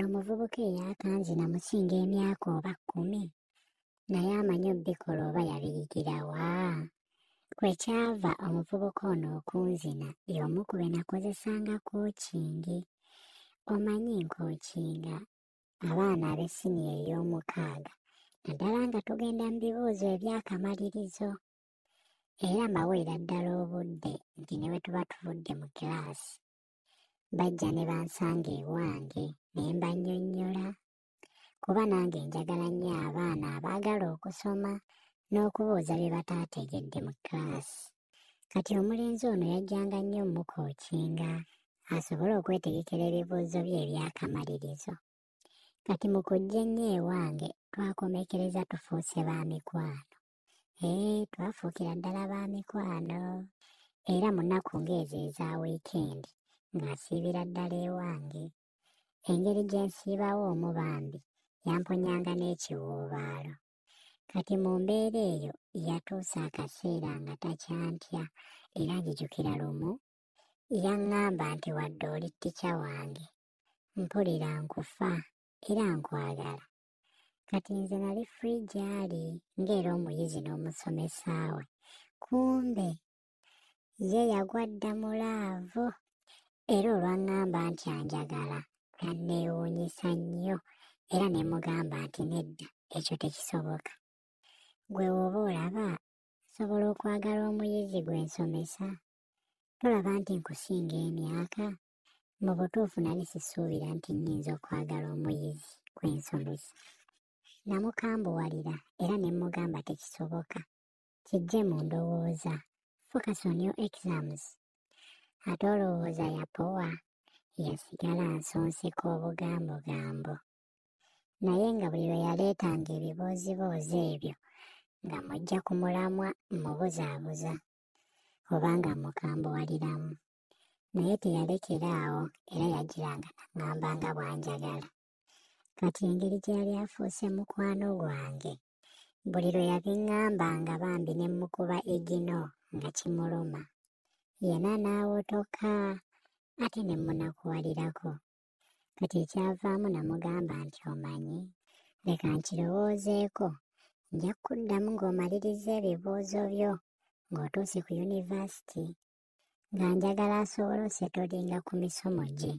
Ono omuvubuka eyakanzina musinga emyaka oba 10, naye amanyi obbikola oba yabiyigira wa? Kwe kyava omuvubuka ono okunzina y'omu ku be nakozesanga coaching. Omanyi nkoochinga abaana ab'essiniya ey'omukaaga, naddala nga tugenda mu bibuuzo eby'akamalirizo. Era mbaweera ddala obudde nti ne bwe tuba tuvudde mu kiraasi, bajja ne bansanga ewange ne mbannyonnyola. Kuba nange njagala nnyo abaana abaagala okusoma n'okubuuza bye bataategedde mu kiraasi. Kati omulenzi ono yajjanga nnyo mmukookinga asobole okwetegekera ebibuuzo bye eby'akamalirizo. Kati mu kujja ennyo ewange twakomekereza tufuuse ba mikwano. Twafuukira ddala ba mikwano. Era mu nnaku ng'ezo eza wiikendi ng'asiibira ddala ewange. Engeri gye nsiibawo omu bambi yamponyanga n'ekiwuubaalo. Kati mu mbeera eyo yatuusa akaseera nga takyantya, era njijukira lumu yaŋŋamba nti wadde oli ttica wange, mpulira nkufa era nkwagala. Kati nze nali free gy'ali ng'era omuyizi n'omusomesa we. Kumbe ye yagwa dda mu laavu, era olwaŋŋamba nti anjagala yanneewuunyisa nnyo, era ne mugamba nti nedda ekyo tekisoboka. Gwe w'oba olaba nsobola okwagala omuyizi gwe nsomesa? Tolaba nti nkusinga emyaka? Mu butuufu nali sisuubira nti nnyinza okwagala omuyizi gwe nsomesa. Namukambuwalira era ne mugamba tekisoboka. Kijje mu ndowooza, focus on your exams. Ate olowooza yapowa, yasigala nsonseka obugambogambo. Naye nga buli lwe yaleetanga ebibooziboozi ebyo nga mujja ku mulamwa mmubuzaabuza oba nga mmukambuwaliramu. Naye teyalekera awo era yagiranga n'aŋŋamba nga bw'anjagala. Kati engeri gye yali afuuse mukwano gwange, buli lwe yabiŋŋambanga bambi ne mmukuba egino nga kimuluma. Yenna n'awotoka ate ne mmunakuwalirako. Kati ekyavaamu namugamba nti omanyi, leka nkirowoozeeko, nja kuddamu ng'omaliriza ebibuuzo byo ng'otuuse ku yunivasite, nga njagala asobole osetolinga ku misomo gye,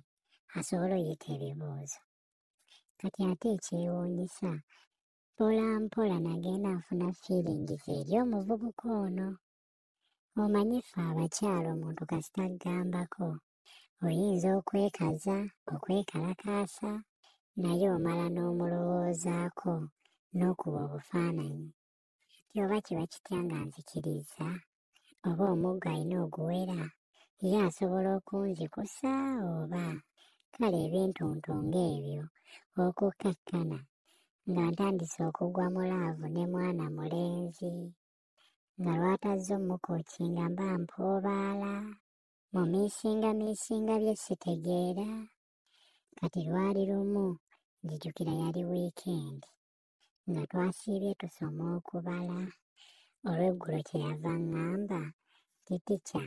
asobole oyita ebibuuzo. Kati ate ekyewuunyisa, mpola mpola nagenda nfuna feelings eri omuvubuka ono. Omanyi ffe abakyala omuntu kasita aggambako, oyinza okwekaza, okwekalakaasa, naye omala n'omulowoozaako n'okuba obufaananyi. Kati oba kiba kitya nga nzikiriza, oba omuggo alina oguwera, ye asobola okunzikusa oba kale ebintuntu ng'ebyo okukkakkana nga ntandise okugwa mu laavu ne mwana mulenzi. Nga lw'atazze omukookinga mba mpoobaala, mu miisinga bye sitegeera. Kati lwali lumu njijukira yali wiikendi, nga twasiibye tusoma okubala. Olw'eggulo kye yava ŋŋamba nti ticca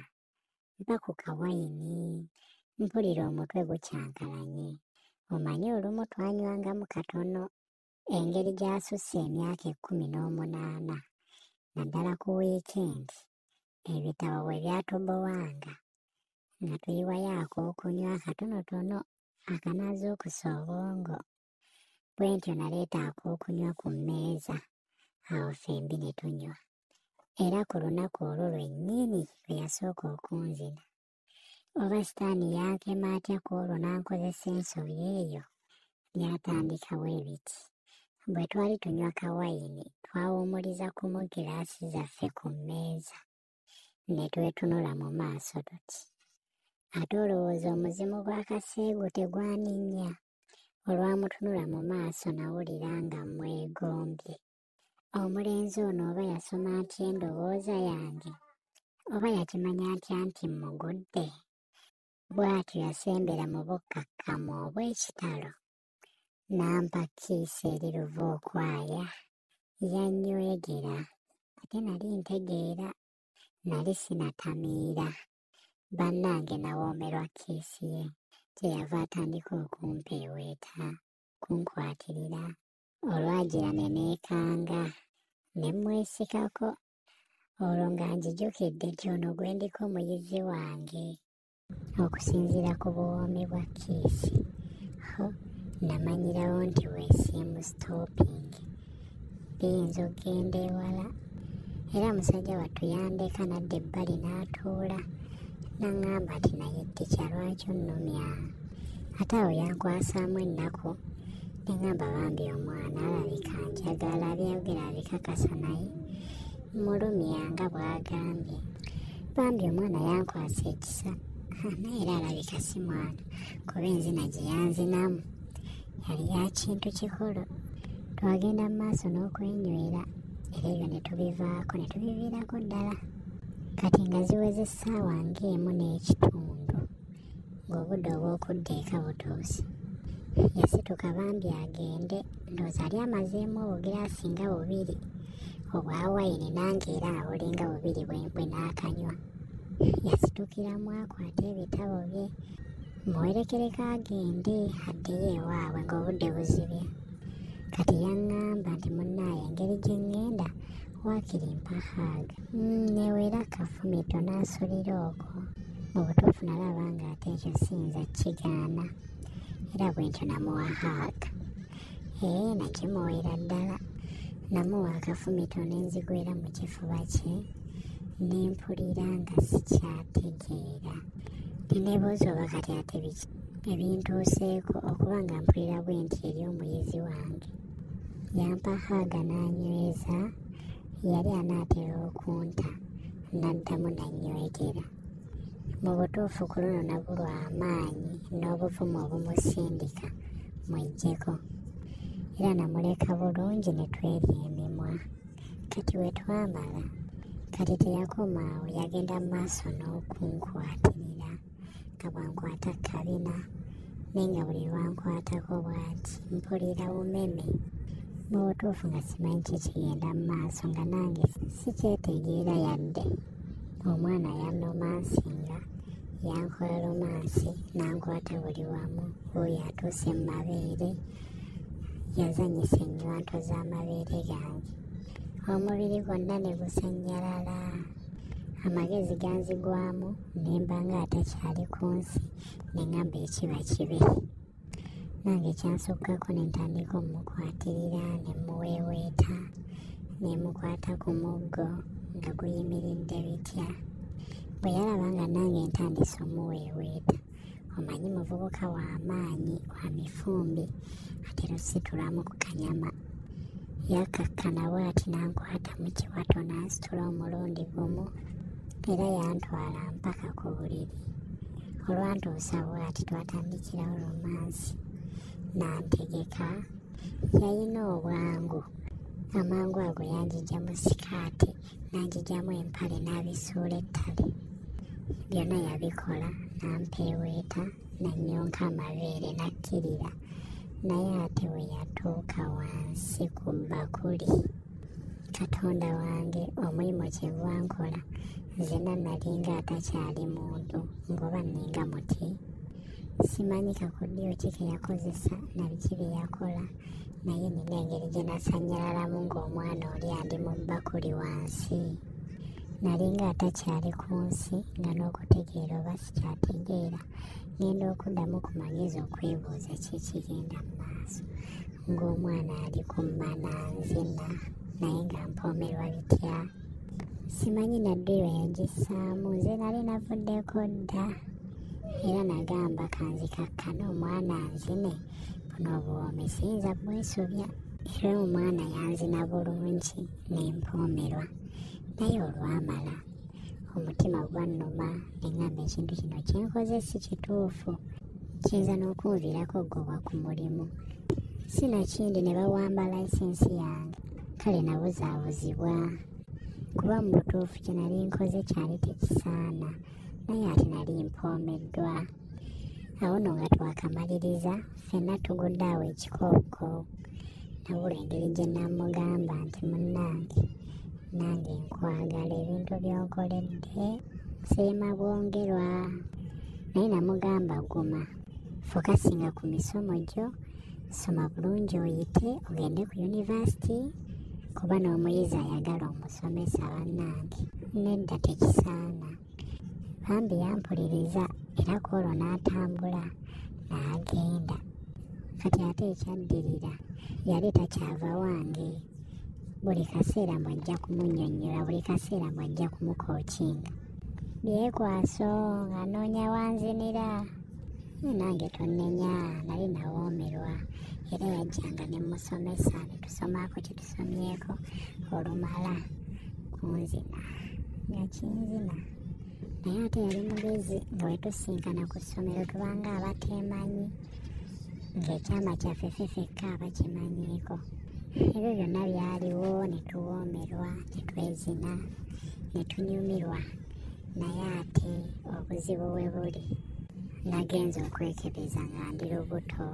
mpa ku kawayini, mpulira omutwe gukyankalanye. Omanyi olumu twanywangamu katono, engeri gy'asusse emyaka 18, naddala ku wiikendi, ebitabo bwe byatubowanga nga tuyiwayo ak'okunywa akatonotono akanaazuukusa obwongo. Bwe ntyo naleeta ak'okunywa ku mmeeza, awo ffembi ne tunywa. Era ku lunaku olwo lwennyini lwe yasooka okunzina. Oba sitaani yankema atya ku olwo n'ankozesa ensobi eyo, byatandikawo ebiti. Bwe twali tunywa kawayini, twawummuliza kumu giraasi zaffe ku mmeeza, ne twetunula mu maaso tuti. Ate olowooza omuzimu gwa Kaseegu tegwaninnya? Olwamutunula mu maaso nawulira nga mwegombye. Omulenzi ono oba yasoma atya endowooza yange, oba yakimanya atya nti mmugudde? Bw'atyo yasembera mu bukkakkamu obw'ekitalo, n'ampa kkiisi eri luva okwaya. Yannywegera, ate nali ntegeera, nali sinatamiira. Bannange nawoomerwa kkiisi ye, kyeyava atandika okumpeeweeta. n'okunkwatirira. Olwagira ne neekanga ne mmwesikako, olwo nga njijjukidde nti ono gwe ndiko muyizi wange. Okusinziira ku buwoomi bwa kiisi, ho namanyirawo nti weesiimu stopping biyinza okugenda ewala. Era musajja wattu yandeka n'adda ebbali n'atuula n'aŋŋamba nti naye ttikya lwaki onnumya? Ate awo yankwasaamu ennaku ne ŋŋamba bambi omwana alabika njagala, byayogera abikakasa naye mmulumya nga bw'agambye. Bambi omwana yankwasa ekisa, naye era alabika si mwana kuba enzina gye yanzinamu yali ya kintu kikulu. Twagenda mu maaso n'okwenywera era ebyo ne tubivaako ne tubiviirako ddala. Kati nga ziweze essaawa ng'emu n'ekitundu ng'obudde obw'okudda eka butuuse. Yasituka bambi agende, ndowooza yali amazeemu obugiraasi nga bubiri obwa wayini nange era nga bulinga bubiri bwe naakanywa. Yasitukiramu akwate ebitabo bye muwerekereko agende addeyo ewaabwe ng'obudde buzibye. Kati yaŋŋamba nti munnaaye engeri gye ŋŋenda waakiri mpa hug. Neweera akafumito n'asulira okwo. Mu butuufu nalaba ng'ate ekyo siyinza kigaana, era bwe ntyo namuwa hug. Nagimuweera ddala. Namuwa akafumito ne nzigwera mu kifuba kye ne mpulira nga sikyategeera. Ne neebuuza oba kati ate biki ebintuuseeko okuba nga mpulira bwe nti eri omuyizi wange. Yampa hug n'anyweza, yali anaatera okunta n'addamu n'annywegera. Mu butuufu ku luno nabulwa amaanyi n'obuvumu obumusindika mweggyeko. Era namuleka bulungi ne twerya emimwa. Kati we twamala, kati teyakoma awo, yagenda mu maaso n'okunkwatirira nga bw'ankwata kabina, naye nga buli lw'ankwatako bw'ati mpulira bumeme. Mu butuufu nga simanyi ki kigenda mu maaso nga nange sikyetegeera yadde. Omwana yannomansinga, yankola romansi n'ankwata buli wamu. Oyo atuuse mu mabeere, yazannyisa ennywanto z'amabeere gange. Omubiri gwonna ne gusannyalala. Amagezi ganzigwamu ne mba ng'atakyali ku nsi ne ŋŋamba ekiba kibe. Nange kyansukkako ne ntandika ommukwatirira ne mmuweeweeta ne mukwata ku muggo nga guyimiridde bitya. Bwe yalaba nga nange ntandise omuweeweeta, omanyi muvubuka wa maanyi wa mifumbi atera ositulamu ku kanyama. Yakkakkana bw'ati n'ankwata mu kiwato n'ansitula omulundi gumu era yantwala mpaka ku buliri. Olwantuusa bw'ati twatandikirawo romansi n'antegeka. Yalina obwangu, amangu ago yanjijjamu sikaati n'anjijjamu empale n'abisuula ettale. Byonna yabikola n'ampeeweeta n'annyonka amabeere n'akkirira. Naye ate bwe yatuuka wansi ku bbakuli, Katonda wange omulimu kye gwankola nzenna nalinga atakyali muntu ng'oba nninga muti. Simanyi kakodyo ki ke yakozesa na biki bye yakola, naye nina engeri gye nasannyalalamu ng'omwana oli andi mu bbakuli wansi. Nalinga atakyali ku nsi nga n'okutegeera oba sikyategeera, ngenda okuddamu ku magezi okwebuuza ki kigenda mu maaso ng'omwana ali ku mmananzina naye nga mpoomerwa bitya. Simanyi na ddiiro yagissaamu, nze nali navuddeko dda. Era nagamba kanzikakkane omwana anzine, buno obuwoomi siyinza bwesobya. Era omwana yanzina bulungi ne mpoomerwa. Naye olwamala omutima gwannuma ne ŋŋamba ekintu kino kye nkoze si kituufu, kiyinza n'okunviirako oggobwa ku mulimu. Sinakindi ne bawamba layisinsi yange, kale nabuzaabuzibwa. Kuba mu butuufu kye nali nkoze kyali tekisaana, naye ate nali mpoomeddwa. Awo nno nga twakamaliriza ffenna tugudde awo ekikooko. Nabulwa engeri gye namugamba nti munnange nange nkwagala ebintu by'onkoledde siima bwongerwa. Naye namugamba guma, fokasinga ku misomo gyo, Soma bulungi oyite ogende ku yunivasite, kuba n'omuyizi ayagala omusomesa bannange. Nedda tekisaana. Bambi yampuliriza era ku olwo n'atambula n'agenda. Kati ate ekyaddirira yali takyava wange. Buli kaseera mwajja kumunnyonnyola, buli kaseera mwajja kumukookinga. Byekwaso ng'anoonya wanzinira. Nange tonnenya, nali nawoomerwa. Era yajjanga ne mmusomesa ne tusomaako kye tusomyeko olumala kunzina. Nga kinzina. Naye ate yali mugezi nga bwe tusinkana ku ssomero tubanga abateemanyi, ng'ekyama kyaffe ffe ffekka abakimanyiiko. Ebyo byonna byaliwo ne tuwoomerwa, ne twezina, ne tunyumirwa. Naye ate obuzibu we buli, nagenze okwekebeza nga ndi lubuto.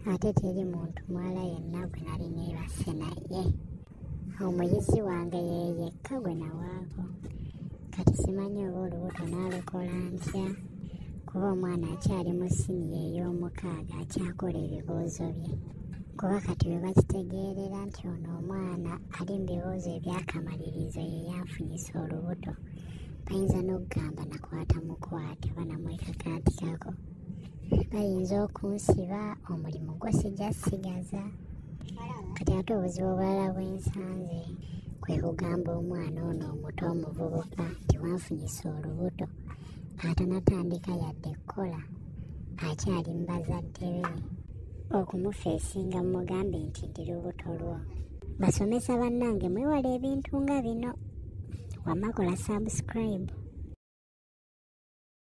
Ate teri muntu mulala yenna gwe nali neebase naye. Omuyizi wange ye yekka gwe nawaako. Kati simanyi oba olubuto naalukola ntya, kuba omwana akyali mu siniya ey'omukaaga akyakola ebibuuzo bye. Kuba kati bwe bakitegeerera nti ono omwana ali mu bibuuzo eby'akamalirizo ye yanfunyisa olubuto, bayinza n'okugamba nakwata mukwate oba namwekakaatikako. Bayinza okunsiba omulimu gwo sijja sigaza. Kati ate obuzibu obulala bwe nsanze kwe kugamba omwana ono omuto omuvubuka nti wanfunyisa olubuto atanatandika yadde kukola, akyali mu bazadde be. Okumufeesinga mumugambe nti ndi lubuto lwo. Basomesa bannange mwewale ebintu nga bino. Wamma kola subscribe.